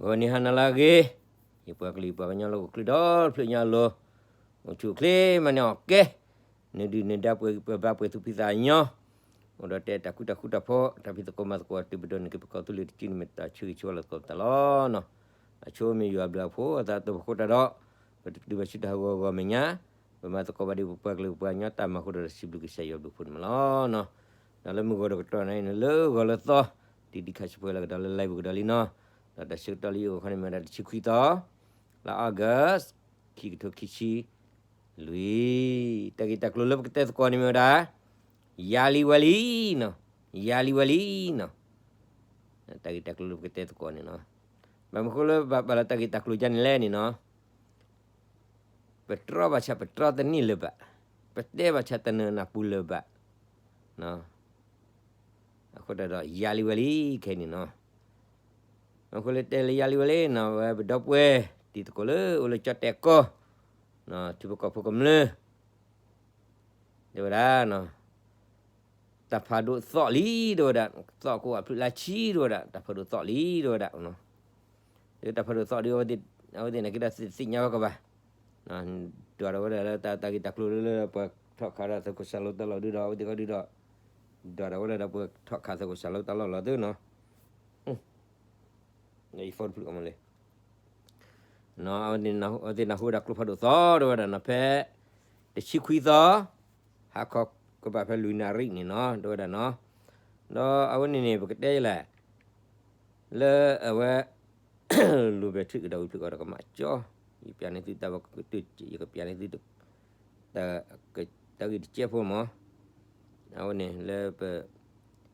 ဂီၤနံၤဟါနၤလၢအဂ့ၤ, ယပှၤကလုာ်ယပှၤကညီလၢဟီၣ်ခိၣ်ချၢဒီတဖျၢၣ်ညါအလိၤ, အိၣ်ဆူၣ်အိၣ်ချ့မၤန့ၢ်အီၣ်ကဲ, နဒုၣ်နဒါပှဲၤဂံၢ်ပှဲၤဘါပှဲၤသူၣ်ဖှံသးညီ, အိၣ်ဒီးတဲတၢ်ဃူတၢ်ဃူတၢ်ဖိး တၢ်ဖံးသကိးမၤသကိး တုၤပဒိးန့ၢ်က့ၤပကီၢ်သူလ့ၤတစုန့ၣ် မ့ၢ်တၢ်ဆၢဂ့ၤဆၢဝါလီၤသကိးပသးလီၤနီၤ. အဆိမ့ၢ်ယွၤအဘျုးအဖှိၣ်အသးအသိး ပဃိတၢ်ဒီး ပတတုၤဘၣ်ဆူတၢ်ဟးဂီၤဂီၤမဲာ်ညါ, ပမၤသကိးဘၣ်ဒံးပပှၤကလုာ်ပပှၤကညီတၢ်မၤဃုာ်ဒီး စံးဘျုးကစၢ်ယွၤဘျုးဖှိၣ်န့ၣ်မးလီၤနီၤ. ဒီးလၢမုၢ်ဂီၤတကတီၢ်န့ၣ် လၢဂီၤလၢသီ တံၤဒံးခးဆူၣ်ဖဲလၢကဒီးလၢ live ပူၤကဒီးလံနီၤ. ဒီးတၢ်ဆၢကတီၢ်လၢယဂီၢ်ခီန့ၣ်မ့ၢ်ဝဲဒၣ် တဆံခွံသီ လါ August ခံကထိခံဆံလွံၢ်, တၢ်ဂ့ၢ်တၢ်ကျိၤလၢပကတဲသကိးန့ၣ်မ့ၢ်ဝဲဒၣ် ယၤလံဝဲလံနီၤ, ယၤလံဝဲလံနီၤ. တၢ်ဂ့ၢ်တၢ်ကျိၤလၢပကတဲသကိးန့ၣ်နီၤ, ဘၣ်မနုၤဃိလၢပဘၣ်ပာ်လီၤတၢ်ဂ့ၢ်တၢ်ကျိၤဒ်န့ၣ်လဲၣ်န့ၣ်နီၤ, ပတြီဘၣ်ဆၣ်ပတြီတန့ၢ်လၢၤဘၣ်, ပတဲဘၣ်ဆၣ်တနၢၤနၢ်ပူၤလၢၤဘၣ်, အဃိတၢ်ဒီးယၤလံဝဲလံခဲအံၤန့ၣ်နီၤ. အဃိလၢတဲလၢယၤလံဝဲလံနီၤ, ဝဲပဒီပုၢ်ဝဲၢ်တံၤသကိးလၢအိၣ်လၢကၠီၣ်တဲာ်ကီၢ်, ထံဖိကီၢ်ဖိကမျၢၢ် တဲဝဲဒၣ် တၢ်ဖးဒိၣ်သီၣ်လံ တဲဝဲဒၣ်, သီၣ်ကိးအဖျုးလါဆံ တဲဝဲဒၣ်, တၢ်ဖးဒိၣ်သီၣ်လံ တဲဝဲဒၣ်, ဒီးတၢ်ဖးဒိၣ်သီၣ်ဒီး အဝဲသ့ၣ်နာ်က့ဒီးသ့ၣ်ညါဝဲကဘၣ်, ဒွးဒီးဝဲဒၣ်လၢတၢ်ဂ့ၢ်တၢ်ကျိၤလၢလၢပှၤထီၣ်ခးဒီးသုးခိၣ်စၢ်လိတၢ်လီၢ်ဒုဒီး အဝဲသ့ၣ်ဃီဒုဒီး ဒွးဒီးဝဲဒၣ်ဒီးပှၤထီၣ်ခးသုးခိၣ်စၢ်လိတၢ်လီၢ်လီၤသုနီၤ. ယ phone တဖျၢၣ်ကမၤလံ အဝဲသ့ၣ်နၢ်ဟူဝဲဒၣ်ကျိဖးဒိၣ်သီ တဲဝဲဒၣ်နီၤ, ဖဲတဆံခွံသီ ဟါခီကဘၣ်ဖဲလွံၢ်နၣ်ရံၣ်န့ၣ်နီၤ တဲဝဲဒၣ်နီၤ. ဒီးအဝဲန့ၣ်န့ၣ် ပကတဲယလဲၣ်, လၢအဝဲ လိၣ်ဘဲထံကဒီးဝံၤဖျိးကဒီးကမၣ်ကၠီ, ယပျးန့ၢ်သုတၢ်ဘၣ်ကတၢၢ်, ယကပျးန့ၢ်သု တၢ်ဂ့ၢ်တကဲဖိမး, အဝဲန့ၣ်လၢပ တ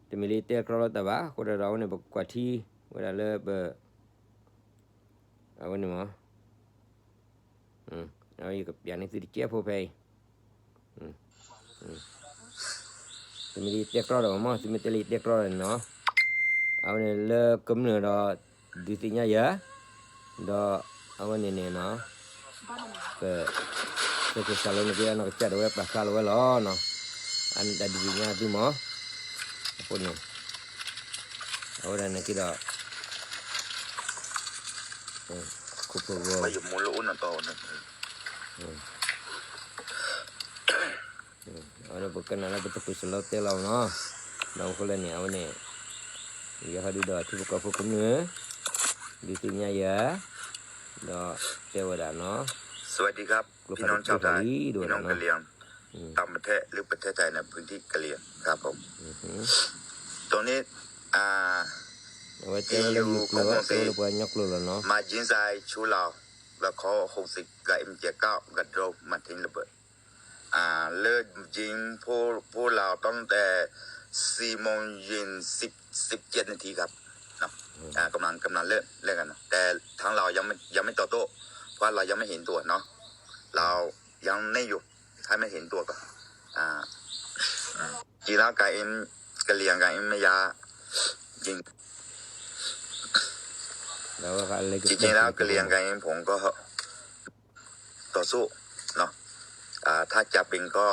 မ့ၢ်လၢတဲကြီလီၤတၢ်ဘၣ်, အဃိဒီးအဝဲန့ၣ် ပကွၢ်ထံဝဲဒၣ်လၢပ အဝဲန့ၣ်မး, အဝဲယကပျးန့ၢ်သုတကဲဖိဖဲအံၤ, တမ့ၢ်လၢယတဲကြီဒီးမး, သုမ့ၢ်တဲလၢယတဲကြီဒီးန့ၣ်နီၤ, အဝဲန့ၣ်လၢကမျၢၢ်ဒီး ဒုးသ့ၣ်ညါယၤ, ဒီးအဝဲန့ၣ်န့ၣ်နီၤ ပ သုးခိၣ်စၢ်လိန့ၣ်က့ အနီၢ်ကစၢ်ဒၣ်ဝဲပာ်ဖျါလီၤဝဲလီၤနီၤ, အန့ၣ်တၢ်ဒုးသ့ၣ်ညါသုမး, အဃိန့ၣ် အဝဲဒၣ်န့ၣ်က့ဒီး ခိၣ်ဖျိၣ်ဂီၤ အဝဲပကနၣ်လၢပသုးခိၣ်စၢ်လိတဲလီၤနီၤ, ဒီးအဃိလၢန့ၣ် အဝဲန့ၣ် ယဟီဒုဒီးထံဖိကီၢ်ဖိကမျၢၢ် ဒုးသ့ၣ်ညါယၤ, ဒီးတဲဝဲဒၣ်နီၤ, สวัสดีครับ พี่น้องชาวไทย พี่น้องกะเหรี่ยง ต่างประเทศ หรือประเทศไทยในพื้นที่กะเหรี่ยงครับผม ตอนนี้ อ่า အဝဲတဲဝဲလၢယိၤကျိာ် တဲဝဲလၢပှၤကညီကျိာ်လီၤနီၤ, มายิงใส่ชูเรา แล้วเขาหกสิบ กับ เอ็ม เจ็ดเก้า กับโดรนมาทิ้งระเบิด อ่า เริ่มยิงพวก พวกเราตั้งแต่ สี่โมงเย็น สิบ สิบเจ็ดนาทีครับ เนาะ อ่า กำลัง กำลังเริ่ม เริ่มกันเนาะ แต่ทางเรายังไม่ ยังไม่ตอบโต้ เพราะเรายังไม่เห็นตัวเนาะ เรายังนิ่งอยู่ ให้มันเห็นตัวก่อน อ่า อ่า จริงแล้วกะเอ็ม กะเหรี่ยงกะเอ็มไม่ยา ยิง จริงๆแล้วกะเหรี่ยงกะเอ็มผมก็ ต่อสู้เนาะ อ่า ถ้าจะเป็นก็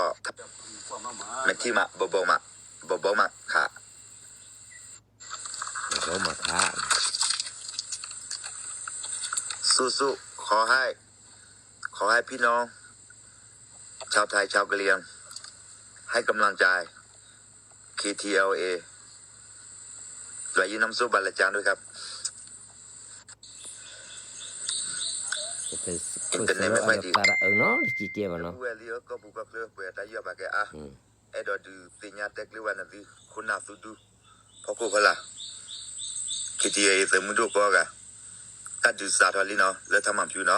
ไม่ที่มา บ่ บ่ มา บ่ บ่ มาค่ะ บ่ บ่ มาค่ะ สู้ๆ ขอให้ ขอให้พี่น้อง ชาวไทย ชาวกะเหรี่ยง ให้กำลังใจ เค ที แอล เอ และยินดีน้ำสู้บาลาจารย์ด้วยครับ အင်တာနက် မ့ၢ်ခွဲးဒံး အၢနီၤ တကံကဲဘၣ်နီၤ ဝဲလံ ကီၢ်ပူၤကီၢ်ချၢ ပှဲၤတၢ်ယီၢ်ပာ်ကဲအါ အဲၣ်ဒိးဒုးသ့ၣ်ညါတဲကျၢၤဝဲနသု ခိၣ်နၢ်သူဒူ ဖီခိၣ်ဖီလာ် KTLA သုးမုၢ်ဒိၣ်ကိးဂၤ တၢ်ဒုးစးထီၣ်လံနီၤ လၢထါမၤဖၠူနီၤ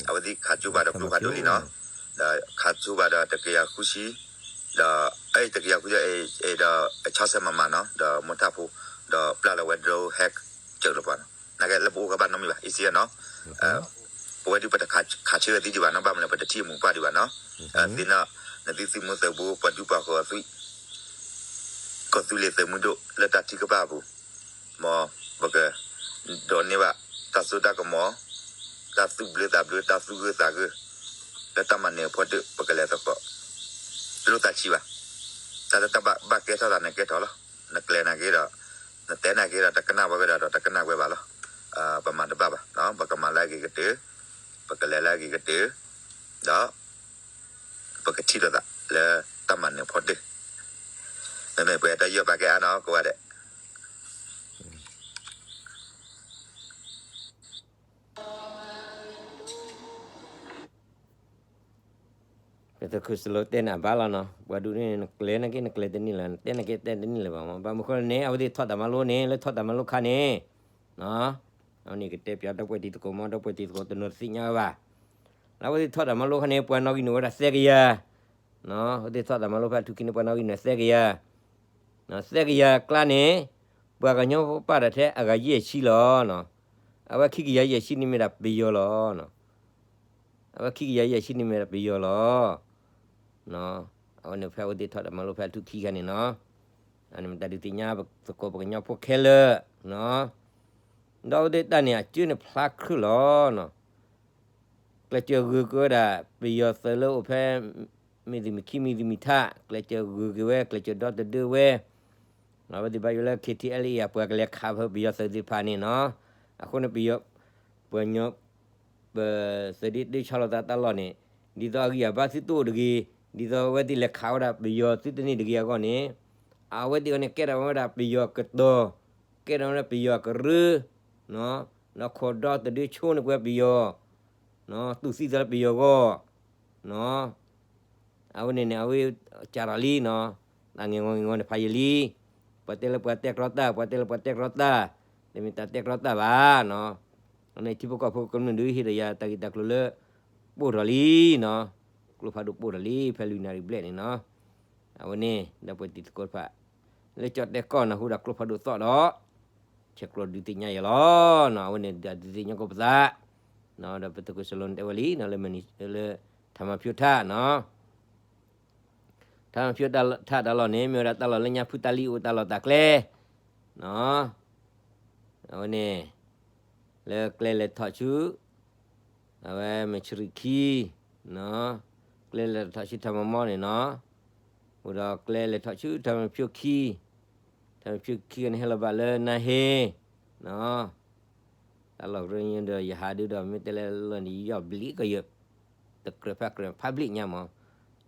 အဝဲသ့ၣ်ခးကၠိဘၣ်ဒီးကျိဖးဒိၣ်လံနီၤ ဒီးခးကၠိဘၣ်ဒီးတကယၤဃုဆံ ဒီး အဲ တကယၤဃုဆံ ဒီး ဆီဆဲမမနီၤ ဒီးမိၢ်ထၣ်ဖိ ဒီးပျၢ်လီၤဝဲ drone hack စၢၤလီၤပှၤနီၤ နာ်က့လၢပအိၣ်ကဘၣ်နီတမံၤဘၣ် အံၤစံနီၤ ပဝဲဒုးပတခးဆၢသံဒံးဘၣ်နီၤ ဘၣ်မနုၤလဲၣ် ပတထံၣ်မူပၢ်ဒံးဘၣ်နီၤ သ့ၣ်နီၣ် နသုသုးမုၢ်သးဘိ ပှၤဒူပှၤဃီၤအသွံၣ် ကီၢ်သူလ့ၤသုးမုၢ်ဒိၣ် လၢတၢ်ထုကဖၣ်အပူၤ မ်ပကဒိးန့ၢ်ဘၣ် တၢ်စိတၢ်ကမီၤ တၢ်သူၣ်ဘျၢသးဘျၢ တၢ်သူၣ်ဂၢၢ်သးဂၢၢ် လၢတၢ်မၤနၢၤအဖီတၢၣ် ပကလဲၤသကိး လိၣ်သးဆံးဘၣ် တၢ်လၢတၢ်ဘၣ်ကဲထီၣ်သးန့ၣ်ကဲထီၣ်လီၤ နကျဲၤနာ်က့ဒီး နတဲနာ်က့ဒီး တကနၣ်ဝဲကဒီးဒီး တကနၣ်ဝဲဘၣ်လီၤ ပမၤတဘၣ် ပကလဲၤလၢအဂ့ၤကတၢၢ်, ပကလဲၤလၢအဂ့ၤကတၢၢ်, ဒီး ပကထံၣ်လိာ်သးလၢတၢ်မၤနၢၤဖီတၢၢ်, မ့မ့ၢ်ပှၤတၢ်ယီၢ်ပာ်ကဲအါနီၤ ကိးဂၤဒဲး ပသုးခိၣ်စလိတဲနၤဘၣ်လီၤနီၤ, ပှၤဒုးန့ၣ် နကျဲနာ်က့ နကျဲတန့ၢ်လၢၤ, နတဲနာ်က့တဲတန့ၢ်လၢၤဘၣ်မး, ဘၣ်မနုၤဃိလဲၣ်န့ၣ် အဝဲသ့ၣ်ထီၣ်တၢ်မၤလိန့ၣ် လၢထီၣ်တၢ်မၤလိခါန့ၣ်, အဝဲန့ၣ်ကတဲပၠးဒီပုၢ်ဝဲၢ်တံၤသကိးမး ဒီပုၢ်ဝဲၢ်တံၤသကိးတနီၤတသ့ၣ်ညါဝဲဘၣ်, လၢအဝဲသ့ၣ်ထီၣ်တၢ်မၤလိခါန့ၣ် ပှၤနီၣ်ဂံၢ်န့ၣ်ဝဲဒၣ်သၢကယၤ, အဝဲသ့ၣ်ထီၣ်တၢ်မၤလိဖဲအထုခံန့ၣ် ပှၤနီၣ်ဂံၢ်န့ၣ်သၢကယၤ သၢကယၤအကျါန့ၣ် ပှၤကညီဖိပာ်တၢ်ထဲအဂၤယဲၢ်ဆံလီၤ. အဝဲခံကယၤယဲၢ်ဆံန့ၣ်မ့ၢ်ဒၣ်ပယီၤလီၤ. အဝဲခံကယၤယဲၢ်ဆံန့ၣ်မ့ၢ်ဒၣ်ပယီၤလီၤ. အဝဲန့ၣ်ဖဲအဝဲသ့ၣ်ထီၣ်တၢ်မၤလိဖဲအထုခံခါန့ၣ်နီၤ, အန့ၣ်မ့ၢ်တၢ်ဒုးသ့ၣ်ညါသကိးပှၤကညီဖိခဲလၢာ် ဒီးအဝဲသ့ၣ်တၢ်န့ၣ် အစၢန့ၣ်ဖျါခုၣ်လီၤ. ကျဲးစၢးဂုာ်က့ၤဝဲဒၣ် ပယီၤသုးလၢအိၣ်ဖဲ မ့ၢ်သမံၤခံ မ့ၢ်သမံၤထး ကျဲးစၢးဂုာ်က့ၤဝဲ ကျဲးစၢးဒီသဒၢဝဲ, အဝဲသ့ၣ်ဘၣ်ယိၣ်လၢ ခ့ထံအဲလ်အ့ အပှၤကလဲၤခးဖဲပယီၤသုးသ့ၣ်တဖၣ်န့ၣ်နီၤ, အဃိန့ၣ်ပယီၤ ပှၤညီ ပသုးဒ့တၢဆါလီၤသးတၢ်လီၢ်န့ၣ် ဒ်သိးအဂံၢ်အဘါသုတအိၣ်တဂ့ၤ, ဒ်သိးအဝဲသ့ၣ်လဲၤခးဝဲဒၣ်ပယီၤသုတန့ၢ်တဂ့ၤအဂီၢ်န့ၣ်, အဝဲသ့ၣ်အံၤန့ၣ် ကဲထီၣ်ဝဲဒၣ်ပယီၤကတီၤ, ကဲထီၣ်ဝဲဒၣ်ပယီၤကရၢ, ဒီးခိးဒီသဒၢဆိန့ၢ်ကွံာ်ပယီၤ, တူၢ်သံသးလၢပယီၤအဂီၢ် အဝဲန့ၣ်န့ၣ် အဝဲကးထီၣ်လံနီၤ, တၢ်ဂ့ၢ်ဂီၤဂ့ၢ်ဂီၤန့ၣ်ဖးယံာ်လံ, ပှၤတဲလၢပှၤတဲကြီတၢ် ပှၤတဲလၢပှၤတဲကြီတၢ်, တမ့ၢ်တၢ်တဲကြီတၢ်ဘၣ်နီၤ, အန့ၣ်ထံဖိကီၢ်ဖိကမျၢၢ်ဒုးဟ့ၣ်ဒီးယၤတၢ်ဂ့ၢ်တၢ်ကျိၤလၢ ပိၢ်ထီၣ်လံနီၤ, ကျိဖးဒိၣ်ပိၢ်ထီၣ်လံ ဖဲလွံၢ်နၣ်ရံၣ်ဘျဲၣ်န့ၣ်နီၤ, အဝဲန့ၣ် ဒီပုၢ်ဝဲၢ်တံၤသကိးတဖၣ် လၢကၠီၣ်တဲၣ်ကီၢ်နၢ်ဟူဒီးကျိဖးဒိၣ်သီၣ်ဒီး ဆဲးကျိးဒုးသ့ၣ်ညါယၤလီၤနီၤ, အဝဲန့ၣ်ဒုးသ့ၣ်ညါကိးပသး, ဒီးပသုးခိၣ်စလိတဲဝဲလံနီၤ, လၢ ထးမၤဖၠိထးနီၤ, ထးမၤဖၠိထးတၢ်လီၢ်န့ၣ် မ့ၢ်ဝဲဒၣ်တၢ်လီၢ်လၢညါဖုတၢ်လံအိၣ်တၢ်လီၢ်တၢ်ကျဲ, အဝဲန့ၣ် လၢကျဲလဲၤထီၣ်ဆူ အဝဲမ့ၢ်ဆရံၣ်ခံ, ကျဲလဲၤထီၣ်ဆူထးမၤမီန့ၣ်နီၤ, အိၣ်ဒီးကျဲလဲၤထီၣ်ဆူထးမၤဖၠိခံ, ထးမၤဖၠိခံန့ၣ်ဟဲလီၤဘၣ်လၢနါဟ့ တၢ်လီၢ်ရ့ညါဒီးယဟးဒုဒီး မ့ၢ်တဲလဲၣ်လီၢ်န့ၣ် ယီၢ်ဘျံးကယၢၢ်, တကြၢးဖးကြၢး public ညါမး,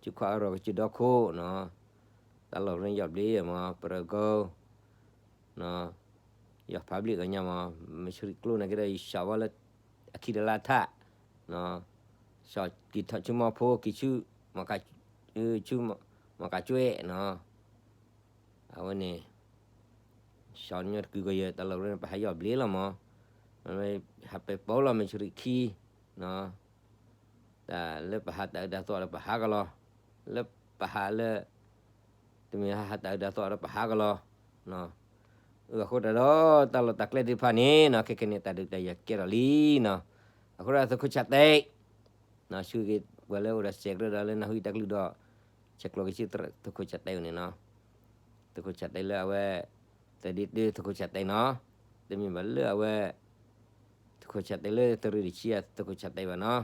စုခွါအရီၢ်ကစၢၢ်ဒီခိၣ်နီၤ, တၢ်လီၢ်ရ့ယီၢ်ဘျံးမး ပရၢကီ ယီၢ် public ကညါမး, မ့ၢ်ဆရံၣ်ကျိန့ၣ်က့ဒီး ယဆှီဝဲလၢ အခံတလါထး, ဆှီက့ၤထီၣ်ဆူမီဖိ က့ၤဆူ ဆူ မီၢ်ကးကွဲနီၤ, အဝဲန့ၣ် ဆှီညီတကုာ်ကယဲၢ် တၢ်လီၢ်ရ့န့ၣ် ပဟးယီၢ်ဘျ့လီၤမး, ဟးပဲာ်ပိာ်လီၤ မ့ၢ်ဆရံၣ်ခံ, တၢ်လၢပဟးတၢ်အုးတၢ်သီၣ်ဒီးပဟးကလီၤ, လၢပဟးလၢ တမ့ၢ်ဟးတၢ်အုးတၢ်သီၣ်ဒီးပဟးကလီၤ, အဃိတၢ်ဒီး တၢ်လီၢ်တၢ်ကျဲသ့ၣ်တဖၣ်န့ၣ်နီၤ ခဲကနံၣ်န့ၣ် တၢ်ဒုးတၢ်ယၤကဲထီၣ်လံနီၤ, အဃိဒီးသုးခိၣ်ဆးတဲ ဆူဂ့ၤ ပှၤလၢအိၣ်ဒီးစဲးကရၢဒီးလၢနၢ်ဟူတၢ်ကလုၢ်ဒီး ဆဲးကျိးက့ၤဆူသုးခိၣ်ဆးတဲအအိၣ်န့ၣ်နီၤ, သုးခိၣ်ဆးတဲလၢအဝဲ သဒ့တၢသုးခိၣ်ဆးတဲနီၤ, တမ့ၢ်ဘၣ်လၢအဝဲ သုးခိၣ်ဆးတဲလၢသုးရ့ၣ်တဆံအသုးခိၣ်ဆးတဲဘၣ်နီၤ,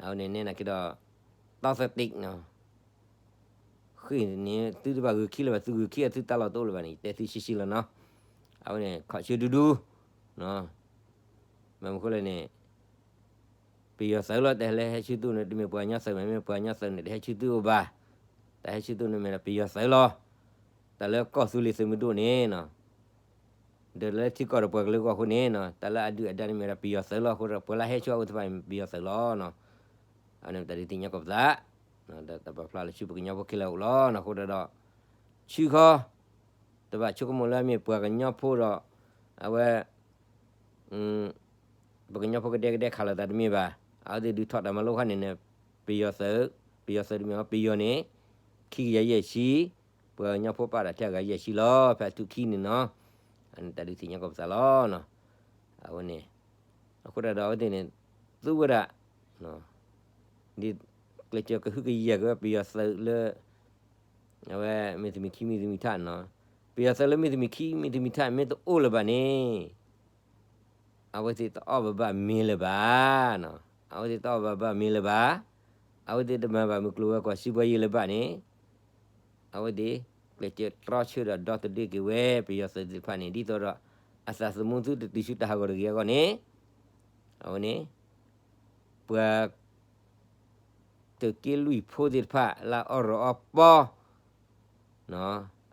အဝဲန့ၣ်န့ၣ်နာ်က့ဒီး တီသတ့းနီၤ ဃ့ၢ်န့ၣ် သုတဘၣ်ဂုာ်ခံလၢၤဘၣ် သုဂုာ်ခံအသုတၢ်လီၢ်တအိၣ်လၢၤဘၣ်န့ၣ် ယတဲသုရှဲရှဲလီၤနီၤ, အဝဲန့ၣ် ခီၣ်ဆၢဒူဒူ ဘၣ်မနုၤဃိလဲၣ်န့ၣ် ပယီၤသုးလီၤ တဟဲလၢဟဲဆူသုန့ၣ် တမ့ၢ်ပှၤကညီသုးမ့ၢ် မ့ၢ်ပှၤကညီသုးန့ၣ် တဟဲဆူသုအိၣ်ဘၣ်, တၢ်ဟဲဆူသုန့ၣ်မ့ၢ်ဒီးပယီၤသုးလီၤ, တၢ်လၢကီၢ်သူလ့ၤသုးမုၢ်ဒိၣ်န့ၣ်နီၤ ဒီးလၢထံကီၢ်ဒီးပှၤကလုာ်အဂီၢ်အဃိန့ၣ်နီၤ တၢ်လၢအဒုၣ်အဒါန့ၣ်မ့ၢ်ဒီးပယီၤသုးလီၤ, အဃိဒီးပှၤလၢဟဲဆူအအိၣ်သ့ၣ်တဖၣ်န့ၣ် ပယီၤသုးလီၤနီၤ, အန့ၣ်တၢ်ဒုးသ့ၣ်ညါကိးပသး, ဒီးတၢ်ပာ်ဖျါလၢဆူပှၤကညီဖိခဲလၢာ်အအိၣ်လီၤနီၤ, အဃိဒီး ဆူခီ တဘၣ်ဆိကမိၣ်လၢအမ့ၢ်ပှၤကညီဖိဒီး အဝဲ ပှၤကညီဖိကဒဲကဒဲခးလိာ်သးတမ့ၢ်ဘၣ်, အဝဲသ့ၣ်ဒုးထီၣ်တၢ်မၤလိခါန့ၣ်န့ၣ် ပယီၤသုး, ပယီၤသုးတမ့ၢ်ဘၣ် ပယီၤန့ၣ် ခံကယၤယဲၢ်ဆံ, ပှၤကညီဖိပာ်တၢ်ထဲအဂၤယဲၢ်ဆံလီၤ ဖဲအထုခံန့ၣ်နီၤ, အန့ၣ်တၢ်ဒုးသ့ၣ်ညါကိးပသးလီၤနီၤ, အဝဲန့ၣ် အဃိတၢ်ဒီးအဝဲသ့ၣ်န့ၣ် သူဝဲဒၣ် ဒ်ကျဲးစၢးကဟုကယာ်က့ၤဝဲပယီၤသုးလၢ အဝဲမ့ၢ်သမံၤခံမ့ၢ်သမံၤထးနီၤ, ပယီၤသုးလၢမ့ၢ်သမံၤခံမ့ၢ်သမံၤထးမ့ၢ်တအိၣ်လၢၤဘၣ်န့ၣ် အဝဲသ့ၣ်တအီၣ်ဘၣ်ဘၣ်မ့ၤလၢၤဘၣ်နီၤ, အဝဲသ့ၣ်တအီၣ်ဘၣ်ဘၣ်မ့ၤလၢၤဘၣ်, အဝဲသ့ၣ်တမၤဘၣ်မုၢ်ကျိၤဝဲၤကွာ်စံးဘှါယံာ်လၢၤဘၣ်န့ၣ် အဝဲသ့ၣ်ကျဲးစၢးတြီဆၢဒီးဒီသဒၢက့ၤဝဲပယီၤသုးသ့ၣ်တဖၣ်န့ၣ် ဒ်သိးဒီး အသးသမူသုတတုၤဆူတၢ်ဟးဂီၤတဂ့ၤအဂီၢ်န့ၣ် အဝဲန့ၣ် ပှၤ သုးက့လွံၢ်ဖိသ့ၣ်တဖၣ် လၢအီၣ်ရီးအီပီ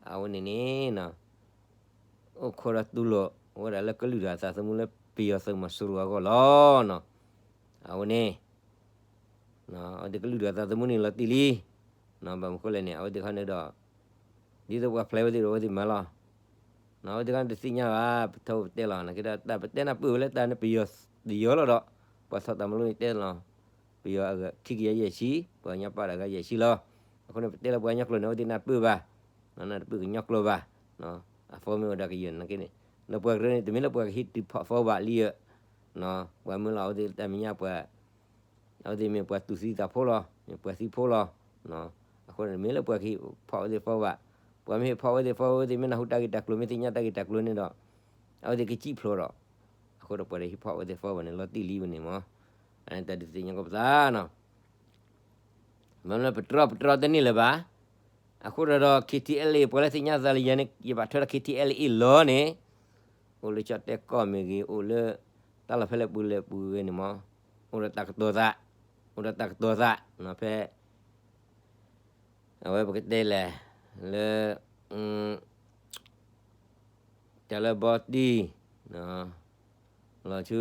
အဝဲန့ၣ်န့ၣ် အိၣ်ခိးဒီးတူၢ်လိာ်ဝဲဒၣ်လၢကလုာ်ဒူၣ်အသးသမူလၢပယီၤသုးမီၤစိရိၤအဂီၢ်လီၤ. အဝဲန့ၣ် အဝဲသ့ၣ်ကလုာ်ဒူၣ်အသးသမူန့ၣ်လီၤတံၢ်လံ. ဘၣ်မနုၤဃိလဲၣ်န့ၣ် အဝဲသ့ၣ်ခီန့ၣ်ဒီး ဒ်သိးပှၤဖျဲးဝဲသ့ၣ်ဒီးအဝဲသ့ၣ်မၤလီၤ. အဝဲသ့ၣ်ခီန့ၣ်တသ့ၣ်ညါဘၣ် ပထီပတဲလီၤ နာ်က့ဒီးတၢ်ပတဲနၢ်ပၢၢ်ဝဲလၢတၢ်န့ၣ်ပယီၤတယီၤလီၤဒီး ပှၤထီၣ်တၢ်မၤလိန့ၣ်တဲလီၤ ပယီၤအဂၤခံကယၤယဲၢ်ဆံ ပှၤကညီပာ်ဒီးဂၤယဲၢ်ဆံလီၤ. အဃိန့ၣ် ပတဲလၢပှၤကညီကျိာ်န့ၣ် အဝဲသ့ၣ်နၢ်ပၢၢ်ဘၣ်, နၢ်တပၢၢ်ကညီကျိာ်ဘၣ်. အဖီမ့ၢ်အိၣ်ဒီးကယဲၢ်နာ်က့န့ၣ် ဒီးပှၤကရၢန့ၣ် တမ့ၢ်လၢပှၤကဟံးတုၤဖီၣ်ဖီဘၣ်လံဧါ. ပှၤမၢလီၤအဝဲသ့ၣ်တၢ်မဲာ်ညါပှၤ အဝဲသ့ၣ်မ့ၢ်ပှၤသူၣ်သံသးဖိလီၤ, မ့ၢ်ပှၤသံဖိလီၤ. အဃိန့ၣ်မ့ၢ်လၢပှၤကဟံးဖီၣ်အဝဲသ့ၣ်ဖီဘၣ်, ပှၤမ့ၢ်ဟံးဖီၣ်အဝဲသ့ၣ်ဖီ အဝဲသ့ၣ်မ့ၢ်နၢ်ဟူတၢ်ဂ့ၢ်တၢ်ကျိၤ မ့ၢ်သ့ၣ်ညါတၢ်ဂ့ၢ်တၢ်ကျိၤန့ၣ်ဒီး အဝဲသ့ၣ်ကစံၣ်ဖျိးဒီး အဃိဒီးပှၤတဟံးဖီၣ်အဝဲသ့ၣ်ဖီဘၣ်န့ၣ် လီၤတံၢ်လံဝဲန့ၣ်မး. အန့ၣ်တၢ်ဒုးသ့ၣ်ညါကီးပသးနီၤ မ့ၢ်လၢပတြီပတြီတန့ၢ်လၢၤဘၣ်. အဃိဒီးဒီး KTLA ပှၤလၢသ့ၣ်ညါသးလၢယၤန့ၣ် ယဘၣ်ထွဲဒီး KTLA လီၤန့ၣ် အိၣ်လၢကၠီၣ်တဲၣ်ကီၢ်မ့ၢ်ဂ့ၤ အိၣ်လၢ တၢ်လီၢ်ဖဲလဲၣ်ပူၤလဲၣ်ပူၤဂ့ၤန့ၣ်မး အိၣ်ဒီးတၢ်ကတိၤသး, အိၣ်ဒီးတၢ်ကတိၤသးနီၤ ဖဲ အဝဲပကတဲလဲၣ် လၢ တၢ်လၢဘီတံၢ် လီၤဆူ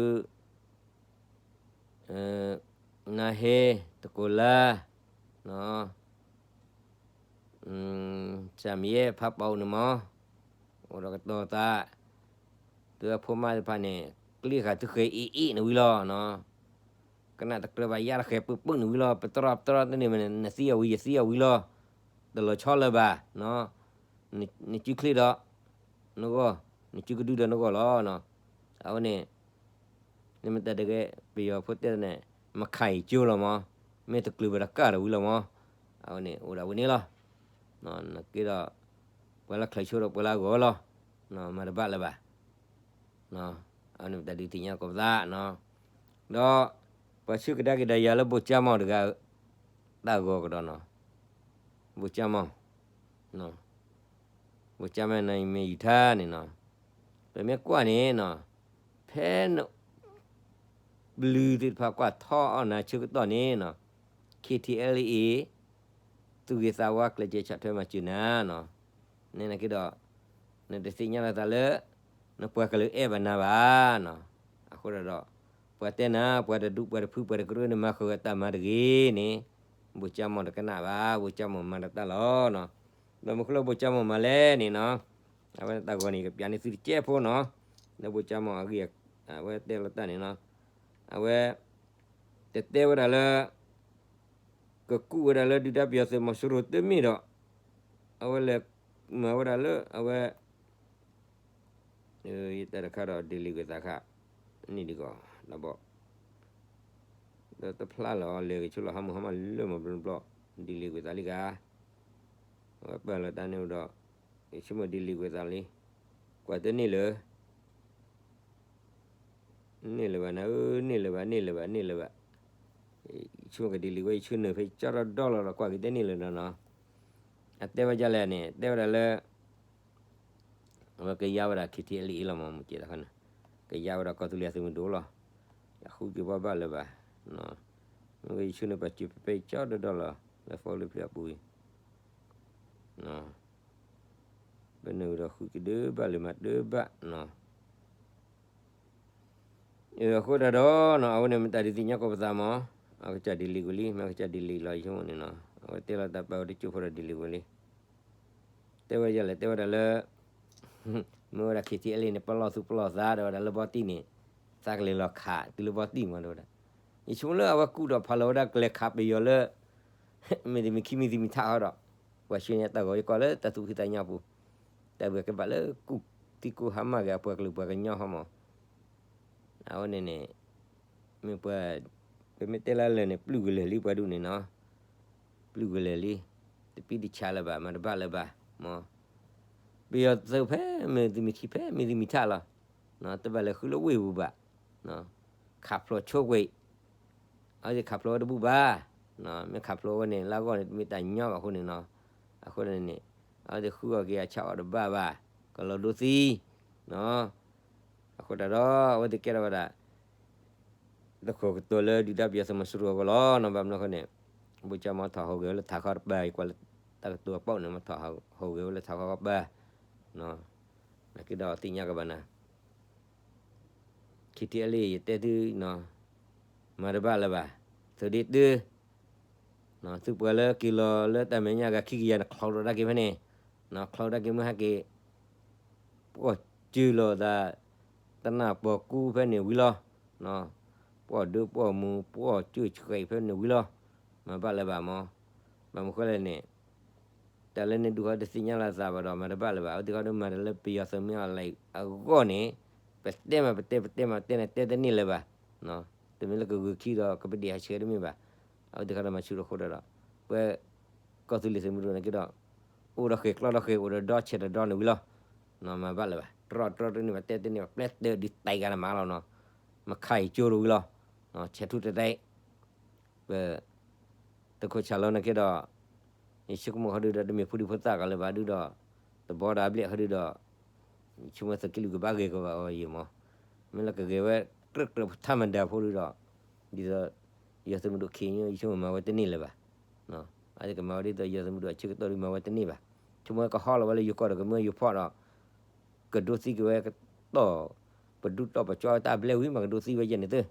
နါဟ့ တကိးလါ စၢ်မံၤယဲၢ်ဖးပီးန့ၣ်မး အိၣ်ဒီးကတီၤသး သုဝဲဖိမါသ့ၣ်တဖၣ်န့ၣ် ကျ့ဃာ်သုဃဲၤအ့ၣ်အ့ၣ်န့ၣ်ဝံၤလီၤနီၤ ကနၣ်တကြၢးဘၣ်ယါတဃဲၤပုၢ်ပုၢ်န့ၣ်ဝံၤလီၤ ပတြီပတြီတန့ၢ်မ့ၢ်န့ၣ် နသံအီၤဝံၤယသံအီၤဝံၤလီၤ တလီၤဆီလၢၤဘၣ် နစုချ့ဒီး နဂီၢ် နစုကဒုဒီးနဂီၢ်လီၤ အဝဲန့ၣ် လၢမတၤတဂ့ၤ ပယီၤဖိတဲန့ၣ် မခါအံၤကၠိလီၤမး မ့ၢ်တကျုၤဘၣ်ဒီးကၢ်ဒီးဝံၤလီၤမး အဝဲန့ၣ် အိၣ်ဒၣ်ဝဲန့ၣ်လီၤ နက့ဒီး ပှၤလၢချၢးဆိဒီးပှၤလၢအဂီၢ်လီၤ မၤတဘၣ်လၢၤဘၣ် အဝဲန့ၣ်ပတၢ်ဒုးသ့ၣ်ညါကိးပသးနီၤ ဒီး ပှၤဆှၢကဒါက့ၤဒီးယၤလၢဘိၣ်ကၠၢ်မီၢ်တဂၤ တၢ်ဂီၤကဒီးနီၤ ဘိၣ်ကၠၢ်မီၢ် ဘိၣ်ကၠၢ်မီၢ်န့ၣ်မ့ၢ်ယူၤထါန့ၣ်နီၤ ပမ့ၢ်ကွၢ်န့ၣ်နီၤ ဖဲ ပျုၤသ့ၣ်တဖၣ်ကွၢ်ထီအီၣ်နၤဆၢကတီၢ်န့ၣ်နီၤ KTLA သူၣ်ဂ့ၤသးဝါကျဲးစၢးဆီၣ်ထွဲမၤစၢၤနၤနီၤ န့ၣ်နာ်က့ဒီး နတသ့ၣ်ညါလီၤသးလၢ နပှၤကလုာ်အဲၣ်ဘၣ်နၤဘၣ်နီၤ အဃိဒီး ပှၤတဲနၤ ပှၤတဒူပှၤတဖုပှၤတကရၢန့ၣ် မၤဃုာ်အတၢ်မၤတဂ့ၤန့ၣ် ဘိၣ်ကၠၢ်မီၢ်တကနၣ်ဘၣ် ဘိၣ်ကၠၢ်မီၢ်မၤတၢ်လီၤနီၤ ဒီးမ့ၢ်ဃိလၢဘိၣ်ကၠၢ်မီၢ်မၤလဲၣ်န့ၣ်နီၤ အဝဲတၢ်ဂီၤန့ၣ် ကပျးန့ၢ်သုတကဲဖိနီၤ လၢဘိၣ်ကၠၢ်မီၢ်အဂ့ၢ် အဝဲတဲလီၤတၢ်န့ၣ်နီၤ အဝဲ တတဲဝဲဒၣ်လၢ ကကူးဝဲဒၣ်လၢဒုၣ်ဒါပယီၤသုးမီၤစိရိၤတမ့ၢ်ဒီး အဝဲလဲၤမၤဝဲဒၣ်လၢအဝဲ ယတၢ်တခါဒီး delete ကွံာ်သးခါ န့ၣ်ဒ်ကီး လၢဘီ ဒီးတဖျါလီၤ လဲၤက့ၤဆိလီၤ ဟါမၢ်ဟါမၢ်လၢမီၤဘျီဘျီ delete ကွံာ်သးလံဂၤ အဝဲပာ်လီၤတၢ်န့ၣ်ဒီး ယဆိကမိၣ် delete ကွံာ်သးလံ ကွၢ်တန့ၢ်လၢၤ န့ၢ်လၢၤဘၣ်နၤဧၢ န့ၢ်လၢၤဘၣ် န့ၢ်လၢၤဘၣ် န့ၢ်လၢၤဘၣ် ယဆိကမိၣ်က delete ဝဲ ယဆၢနၢၤဖဲကၠီဒီဒီလီၤဒီး ကွၢ်က့ၤတန့ၢ်လၢၤနီၤနီၤ အတဲဝဲဒ်လဲၣ်န့ၣ် တဲဝဲဒၣ်လၢ အဝဲကယါဝဲဒၣ် KTLA လီၤမး မ့ၢ်ကဲတခါန့ၣ် ကယါဝဲဒၣ်ကီၢ်သူလ့ၤအသုးမုၢ်ဒိၣ်လီၤ အဃုက့ၤဘၣ်ဘၣ်လၢၤဘၣ် မ့ၢ်ဝဲယဆၢနၢၤပာ်စၢၤဖဲကၠီဒီဒီလီၤ လၢ folder ဖျၢၣ်အပူၤအံၤ ပနုာ်ဒီးဃုက့ၤဒၢဘၣ်လၢၤမးဒၢဘၣ်နီၤ အဃိဒၣ်ဒီးနီၤ အဝဲန့ၣ်မတၤဒုးသ့ၣ်ညါကိးပသးမး အကစၢ် delete ကွံာ်လံ မ့ၢ်အကစၢ် delete လီၤ ယဆိကမိၣ်န့ၣ်နီၤ အဝဲတဲလီၤတၢ်ပာ်ဝဲတကၠိဖိဒီး delete ကွံာ်လံ တဲဝဲဒ်လဲၣ် တဲဝဲဒၣ်လၢ မ့ၢ်ဝဲဒၣ် KTLA န့ၣ် ပလီၢ်သူၣ်ပလီၢ်သး တဲဝဲဒၣ်လၢဘီတံၢ်န့ၣ် သးကလဲၤလီၤခးတုၤလၢဘီတံၢ်မး တဲဝဲဒၣ် ယဆိကမိၣ်လၢအဝဲကူၣ်ထီၣ်ဖးလီၤဝဲဒၣ်ကလဲၤခးပယီၤလၢ မ့ၢ်တမံၤခံမံၤတမံၤထးဃီဒီး ပှၤဆှၢန့ၢ်တၢ်ဂီၤ ယကွၢ်လၢတၢ်သူၣ်ဖှံသးညီပူၤ တၢ်ဘၣ်ကဘၣ်လၢကူၣ်သံကူၣ်ဟါမၢ်က့ၤအပှၤကလုာ်ပှၤကညီဟီမး အဝဲန့ၣ်န့ၣ် မ့ၢ်ပှၤ ပမ့ၢ်တဲလၢလၢာ်န့ၣ် ပျုၢ်ကလဲာ်လံပှၤဒူၣ်န့ၣ်နီၤ ပျုၢ်ကလဲာ်လံ တပံတဆးလၢၤဘၣ် မၤတဘၣ်လၢၤဘၣ်မး ပယီၤသုးဖဲမ့ၢ်သုးမုၢ်ခံဖဲမ့ၢ်သုးမုၢ်ထးလီၤ တဘၣ်လဲၤဃုလၢဝ့ၢ်ပူၤဘၣ် ခးဖျိးဆိကွံာ် အဝဲသ့ၣ်ခးဖျိးဝဲတဘူၣ်ဘၣ် မ့ၢ်ခးဖျိးဝဲန့ၣ် လၢအဂီၢ်န့ၣ် တမ့ၢ်တၢ်ညီဘၣ်အဃိန့ၣ်နီၤ အဃိန့ၣ်န့ၣ် အဝဲသ့ၣ်ဃုအီၣ်က့ၤအဆၣ်အီၣ်တဘၣ်ဘၣ် ကလီၤဒိသံ အဃိတၢ်ဒီး အဝဲသ့ၣ်ကဲထီၣ်ဝဲဒၣ် တခိးကတိၤလၢဒုၣ်ဒါပယီၤသုးမီၤစိရိၤအဂီၢ်လီၤနီၤ. ဘၣ်မနုၤအဃိန့ၣ် ဘိၣ်ကၠီမ့ၢ်ထီၣ်ဟူးဂဲၤဝဲလၢထးခီတပၤ ယကွၢ်လၢတၢ်ကတိၤအပူၤန့ၣ် မ့ၢ်ထီၣ်ဟူးဂဲၤဝဲလၢထးခီတပၤ နာ်က့ဒီးသ့ၣ်ညါကဘၣ်နၤ ခံထံအလံ ယတဲသုနီၤ, မၤတဘၣ်လၢၤဘၣ်, သုးဒ့တု, သုပှၤလၢက့ၤလီၤလၢတၢ်မဲာ်ညါဂၤခံကယၤန့ၣ် ချီးထီၣ်ဒၣ်က့ၤဖဲန့ၣ်, ချီးဒၣ်က့ၤမုၢ်ဟဲက့ၤ ပှီၢ်စၢၤလီၤသး တနၢ်ပီၤကူဖဲန့ၣ်ဝံၤလီၤ, ပှီၢ်ဒၢပှီၢ်မူ ပှီၢ်စၢၤဆှဲးဖဲန့ၣ်ဝံၤလီၤ, မၤဘၣ်လၢၤဘၣ်မး, ဘၣ်မနုၤဃိလဲၣ်န့ၣ် တၢ်လၢန့ၣ်ဒုးဃီတသ့ၣ်ညါလၢသးဘၣ်ဒီး မၤတဘၣ်လၢၤဘၣ်, အဝဲသ့ၣ်ဃီဒုးမၤတၢ်လၢပယီၤသုးမ့ၢ်အီၤလဲၣ်အဂီၢ်န့ၣ်, ပတဲမးပတဲ ပတဲမးတဲန့ၣ် တဲတန့ၢ်လၢၤဘၣ်, တမ့ၢ်လၢကဂုာ်ခံဒီး ကပဒံၣ်ဟးဆှဲးတမ့ၢ်ဘၣ်, အဝဲသ့ၣ်ဃီဒီးမၤဆူၣ်ထီၣ်ဃိဒီး ပှၤ ကီၢ်သူလ့ၤသုးမုၢ်ဒိၣ်န့ၣ်က့ဒီး အိၣ်ဒီးဃဲၤကျီဒီးဃဲၤ အိၣ်ဒီးဒီဆဲးဒီးဒီန့ၣ်ဝံၤလီၤ, မၤဘၣ်လၢၤဘၣ်, တြီတြီတန့ၢ်ဘၣ် တဲတန့ၢ်ဘၣ် ပျဲတၢ်ဒုးတံၢ်ဂၤန့ၣ်မးလီၤနီၤ, မၤခးအံၤကၠိတဝံၤလီၤ, ဆဲးထူတတဲ ပ သုးခိၣ်ဆၣ်လီၤန့ၣ်က့ဒီး ယဆိကမိၣ်ဃီဒုးဒီး တမ့ၢ်ဖိဒံဖိသၣ်ကလၢၤဘၣ်ဒုးဒီး တဘီဒီးအဘျဲၣ်ဃီဒုးဒီး ယဆိကမိၣ်သုးက့လွံၢ်ကဘၣ်ဂဲၤကဘၣ်အီၤယံၤမး, မ့ၢ်လၢကဂဲၤဝဲ ကြၢးကြၢးထါမတၤဖိဒုးဒီး ဒ်သိး ယသုးမုၢ်ဒိၣ်ခံညိ ယဆိကမိၣ်မၤဝဲတန့ၢ်လၢၤဘၣ်, အဝဲသ့ၣ်ကမၤဝဲဒ်သိး ယသုးမုၢ်ဒိၣ်အဆၢကတီၢ်ဒုးမၤဝဲတန့ၢ်ဘၣ်, ဆိကမိၣ်ဝဲကဟီၣ်လီၤဝဲလၢယိၤကီၢ်ဒီးကမၢယိၤဖီၣ်ဒီး ကဒိသံက့ၤဝဲကတီၢ် ပဒူၣ်တီၢ်ပကၠီတၢ်ဘျဲၣ်ဝံၤမး ကဒိသံဝဲယဲၢ်န့ၣ်သု ယ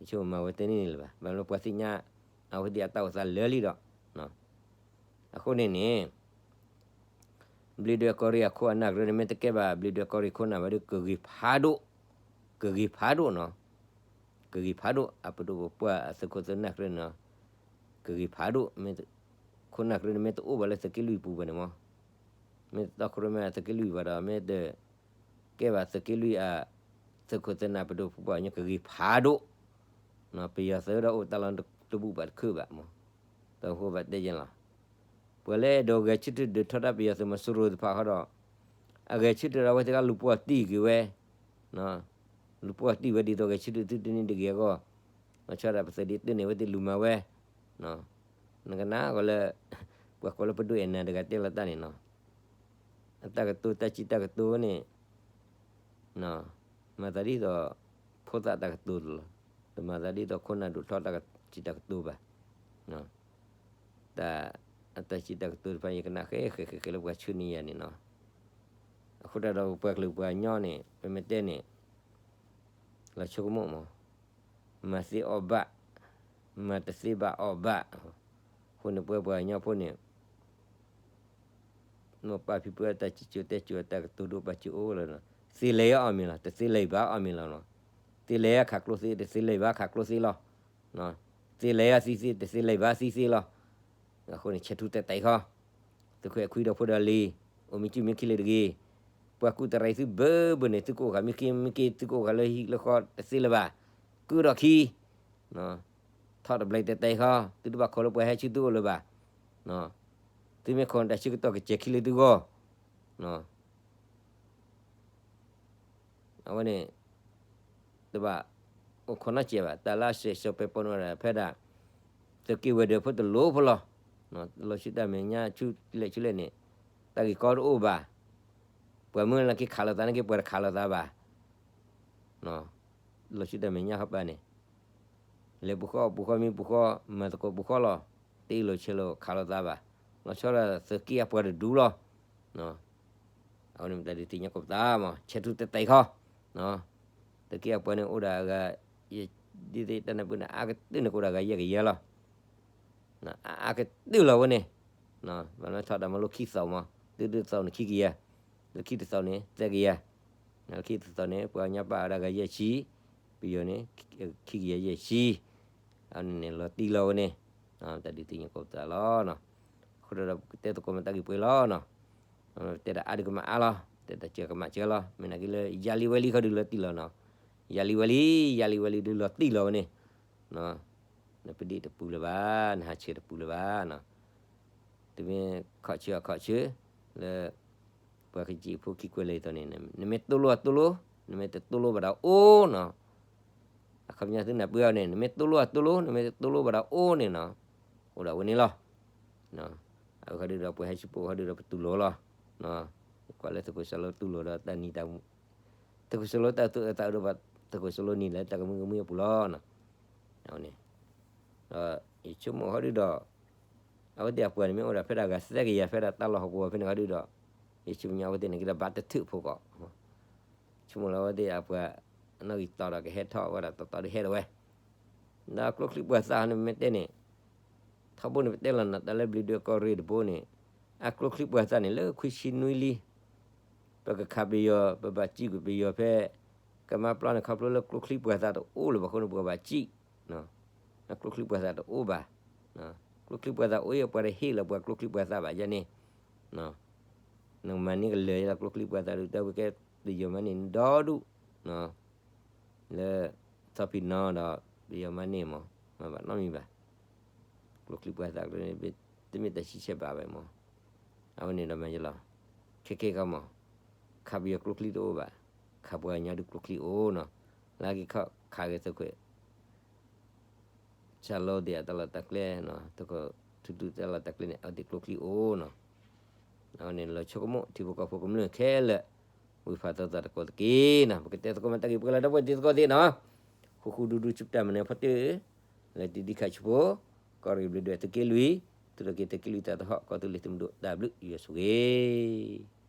ဆိကမိၣ်မၤဝဲတန့ၢ်လၢၤဘၣ်, ဘၣ်မနုၤပှၤသ့ၣ်ညါ အဝဲသ့ၣ်အတၢ်အိၣ်သးလၢာ်လံဒီး, အဃိန့ၣ်န့ၣ် ဘျံးဒွဲၣ်ကီၢ်ရ့ၣ်အခိၣ်အနၢ်ကရၢန့ၣ် မ့ၢ်တကဲဘၣ် ဘျံးဒွဲၣ်ကီၢ်ရ့ၣ်ခိၣ်နၢ်ဘၣ်ဒီး ကဂ့ၤဖးဒိၣ်, ကဂ့ၤဖးဒိၣ်နီၤ, ကဂ့ၤဖးဒိၣ် အပဒိၣ်ပပှၢ်အသုးခိၣ်သုးနၢ်ကရၢန့ၣ်နီၤ, ကဂ့ၤဖးဒိၣ် မ့ၢ် ခိၣ်နၢ်ကရၢန့ၣ် မ့ၢ်တအိၣ်ဘၣ်လၢသုးက့လွံၢ်ပူၤဘၣ်န့ၣ်မး, မ့ၢ်တတီခိၣ်ရိၣ်မဲသုးက့လွံၢ်ဘၣ်ဒီး မ့ၢ်တကဲဘၣ်သုးက့လွံၢ်အ သုးခိၣ်သုးနၢ်ပဒိၣ်ပပှၢ်ကညီကဂ့ၤဖးဒိၣ်, ပယီၤသုးဒီးအိၣ်တၢ်လီၢ်တဘူၣ်ဘၣ်တခၢၣ်ဘၣ်မး, တဟူဘၣ်တဲယဲၢ်လီၤ, ပှၤလၢအဲၣ်ဒိးဂဲၤဆၢထၢၣ်ဒုးထီဒါပယီၤသုးမီၤစိရိၤတဖၣ်ဃီဒီး အဂဲၤဆၢထၢၣ်ဒီးအဝဲသ့ၣ်ကလူၤပှီၢ်တံၢ်က့ၤဝဲ လူၤပှီၢ်တံၢ်ဝဲဒ်သိးဂဲၤဆၢထၢၣ်သုတန့ၢ်တဂ့ၤအဂီၢ်, လီၤဆီဒၣ်ပသုးဒ့တုန့ၣ် အဝဲသ့ၣ်လူၤမၤဝဲ, နကနၣ်ဂီၤလၢ ပှၤကိးလၢပဒိၣ်အဲၣ်နၤတဂၤတဲလီၤတၢ်န့ၣ်နီၤ, အတၢ်ကတိၤတၢ်စံးတၢ်ကတိၤန့ၣ် မၤသးဒ်သိး ဖိသၣ်တၢ်ကတိၤလီၤ, တမၤသးဒ်သိးခိၣ်နၢ်ဒိၣ်ထီၣ်တၢ်စံးတၢ်ကတိၤဘၣ်, တၢ် အတၢ်စံးတၢ်ကတိၤတဖၣ် ယကနၣ်ဃဲဃဲဃဲဃဲလၢပှၤဆှၢန့ၢ်ယၤန့ၣ်နီၤ, အဃိတၢ်ဒီးပပှၤကလုာ်ပှၤကညီန့ၣ် ပမ့ၢ်တဲန့ၣ် လီၤဆိကမိၣ်မး, မၤသ့အီၣ်ဘၣ်, မၤတသ့ဘၣ်အီၣ်ဘၣ်, အဃိန့ၣ်ပဝဲပှၤကညီဖိန့ၣ် နီၢ်ပၢ်ဖံဖုအတၢ်စံးစိၤတဲစိၤအတၢ်ကတိၤဒိၣ်ပာ်စၢၤအိၣ်လီၤနီၤ, သ့လဲၤအီၣ်မ့ၤလီၤ, တသ့လဲၤဘၣ်အီၣ်မ့ၤလီၤနီၤ, သ့လဲၤအခးကျိသ့ တသ့လဲၤဘၣ်ခးကျိသ့လီၤ, သ့လဲၤအသံသ့ တသ့လဲၤဘၣ်သံသ့လီၤ, အဃိန့ၣ် ဆဲးထူတဲတဲခီ, သုးခိၣ်အဲၣ်ခွံဒီးဖိဒီးလံၤ, အိၣ်မ့ၢ်စုမ့ၢ်ခံလံတဂ့ၤ, ပှၤကူၣ်တရံးသုဘၢဘၢန့ၣ် သုကအိၣ်ဃာ်မ့ၢ်က့မ့ၢ်က့ သုကအိၣ်ဃာ်လၢဟံၣ်လၢဃီတသ့လၢၤဘၣ်, ကုၢ်ဒီးခံ ထီၣ်တဘျီတဲတဲခီ, သုတဘၣ်ခိးလၢပှၤဟဲဆူသုအိၣ်လၢၤဘၣ်, သုမ့ၢ်ခိးတၢ်ဆၢကတီၢ်ကစဲၤခံလၢသုဂီၢ်, အဝဲန့ၣ် တဘၣ်အိၣ်ခိးနီတစဲးဘၣ်, တၢ်လၢအစဲးစီၤပဲာ်ပိာ်န့ၣ်ဝဲဒၣ်ဖဲဒၣ် သုးက့ဝဲၤဒၢးဖိတလိၤဖိလီၤ, လီၤဆူတၢ်မဲာ်ညါဆူလဲၣ်ဆူလဲၣ်န့ၣ် တၢ်ဂ့ၢ်ကီတအိၣ်ဘၣ်, ပှၤမ့ၢ်လၢက့ၤခးလိာ်သးန့ၣ်က့ၤ ပှၤတခးလိာ်သးဘၣ် လီၤဆူတၢ်မဲာ်ညါဃီပၢ်န့ၣ် လဲၤပူၤဃီပူၤဃီမ့ၢ်ပူၤဃီ မၤသကိးပူၤဃီလီၤ, တအ့ၣ်လိာ်ဆဲးလိာ်ခးလိာ်သးဘၣ်, လီၤဆီဒၣ်သုးက့အပှၤတဒူလီၤ, အဝဲန့ၣ်မ့ၢ်တၢ်ဒုးသ့ၣ်ညါကိးပသးမး ဆဲးထူတဲတဲခီ, သုးက့အပှၤန့ၣ်အိၣ်ဒၣ်အဂၤ ဒ်သိးတၢ်နၢ်ပၢၢ်န့ၣ် အါကတၢၢ်န့ၣ်ကအိၣ်ဒၣ်ဂၤယဲၢ်ကယၤလီၤ အါကတၢၢ်လီၤဝဲန့ၣ်, ဘၣ်မ့ၢ်ထီၣ်ဒၣ်မးလၢခံသီမး သုဒုးသီန့ၣ်ခံကယၤ, လၢခံတသီန့ၣ် သၢကယၤ, လၢခံတသီန့ၣ် ပှၤကညီပာ်ဝဲဒၣ်ဂၤယဲၢ်ဆံ, ပယီၤန့ၣ် ခံကယၤယဲၢ်ဆံ, အန့ၣ်န့ၣ်လီၤတံၢ်လီၤဝဲန့ၣ်, တၢ်ဒုးသ့ၣ်ညါကိးပသးလီၤနီၤ, အဃိဒီးပကတဲသကိးမ့ၢ်တၢ်ဂ့ၢ်ပှဲၤလီၤနီၤ, တဲဒၣ်အါဒုးကမၣ်အါလီၤ, တဲဒၣ်စှၤကမၣ်စှၤလီၤ, မ့ၢ်နာ်က့လၢယၤလံဝဲလံခီဒုးလီၤတံၢ်လီၤနီၤ, ယၤလံဝဲလံ, ယၤလံဝဲလံဒုးလီၤတံၢ်လီၤဝဲန့ၣ်, နပဒ့ၣ်တပူၤလၢၤဘၣ်, နဟးဆၢတပူၤလၢၤဘၣ်နီၤ, တမ့ၢ်ခီၣ်ဆၢအခီၣ်ဆၢ, လၢ ပှၤကစံးဖိခံကွဲးလၢအသိးန့ၣ် နမ့ၢ်တိလိအတိလိ, နမ့ၢ်တတိလိဘၣ်ဒီးအိၣ်နီၤ, အခီပညီသုနၢ်ပၢၢ်အီၤန့ၣ် နမ့ၢ်တိလိအတိလိ, နမ့ၢ်တတိလိဘၣ်ဒီးအိၣ်န့ၣ်နီၤ, အိၣ်ဒၣ်ဝဲန့ၣ်လီၤ, အဝဲခီဒုးဒီးပှၤဟဲဆူပအိၣ်ခီဒုးဒီးပတူၢ်လိာ်လီၤ, ကွၢ်လၢသုးခိၣ်စၢ်လိတူၢ်လိာ်ဒီးတၢ်နံၤတၢ် သုးခိၣ်စၢ်လိတၢ်သူၣ်အၢသးအၢဒီးဘၣ် သုးခိၣ်စီၤလိနံၤလၢတၢ်ကမှံကမှံအပူၤလီၤ. အဝဲန့ၣ် ဒီးယဆိကမိၣ်ဟီဒုဒီး အဝဲသ့ၣ်အပှၤန့ၣ်မ့ၢ်အိၣ်ဒီးဖဲဒၣ်ဂၤသၢကယၤ ဖဲဒၣ်တၢ်လီၢ်ဟီၣ်ကဝီၤဖဲန့ၣ်ဟီဒုဒီး ယဆိကမိၣ်ညါအဝဲသ့ၣ်န့ၣ်က့ဒီးဘၣ်တထုးဖိကီး ဆိကမိၣ်လၢအဝဲသ့ၣ်အပှၤ နီၣ်ဂံၢ်တီၤဒီးကဟဲထီၣ်ဝဲဒၣ်တီတီဒီးဟဲဒၣ်ဝဲ ဒီးကျိချံပှၤသၣ်န့ၣ်မ့ၢ်တဲန့ၣ် ထီဘိန့ၣ် ပတဲလီၤနၤတၢ်လၢဘျံးဒွဲၣ်ကီၢ်ရ့ၣ်တဘိန့ၣ် အကျိချံပှၤသၣ်န့ၣ် လၢခွံဆံနွံလံ ပကခးပယီၤ ပဘၣ်စံၣ်ကွံာ်ပယီၤဖဲ ကမါပျီန့ၣ် ခီဖျိလၢကျိချံပှၤသၣ်တအိၣ်လၢၤဘၣ်အဃိန့ၣ် ပကဘၣ်စံၣ် ကျိချံပှၤသၣ်တအိၣ်ဘၣ်. ကျိချံပှၤသၣ်အိၣ်အံၤ ပှၤတဟ့ၣ်လီၤပှၤကျိချံပှၤသၣ်ဘၣ်ယဲန့ၣ် နကမၤန့ၢ်ကလၢာ်လၢကျိချံပှၤသၣ်ဒုး တၢ်ဝဲကဲပယီၤမၤန့ၢ်ဒီဒူၣ် လၢ သီဖံးနီဒီး ပယီၤမၤန့ၢ်မး မၤဘၣ်နီတမံၤဘၣ်. ကျိချံပှၤသၣ်ကျိန့ၣ် တမ့ၢ်တၢ်ဆံဆဲးဘၣ်ဝဲမး. အဝဲန့ၣ်ဒီးမၤယလီၤ ခဲကဲခီမး ခးပယီၤကျိချံတအိၣ်ဘၣ်. ခးပှၤကညီဒုးကျိချံအိၣ်နီၤ. လၢက့ၤခီၣ်ခးက့ၤသုးခိၣ် စၢ်လိဒံးအတၢ်လီၢ်တၢ်ကျဲနီၤ, သုးခိၣ်ထူထူတၢ်လီၢ်တၢ်ကျဲန့ၣ် အဝဲသ့ၣ်ကျိချံအိၣ်နီၤ. အဝဲန့ၣ်လီၤဆိကမိၣ် ထံဖိကီၢ်ဖိကမျၢၢ်ခဲလၢာ် ဝံၤဖးသီသီတကိးသက့နီၤ. ပကတဲသကိးမၤတၢ်ဂ့ၢ်ပှဲၤလီၤဒီပုၢ်ဝဲၢ်တံၤသကိးသ့ၣ်နီၤ. ဃူဃူဒူဒူဆူတၢ်မနုၤဖီတၢၣ် လၢတံၤဒံးခးဆူဖိ ကီၢ်ရ့ၣ်ဘျုးဒွဲၣ်သုးက့လွံၢ်, သုးလီၢ်က့ၤသုးက့လွံၢ်သးသဟီၣ် ကီၢ်သူလ့ၤသုးမုၢ်ဒိၣ်တၢ်ဘျုးယွၤဆိၣ်ဂ့ၤ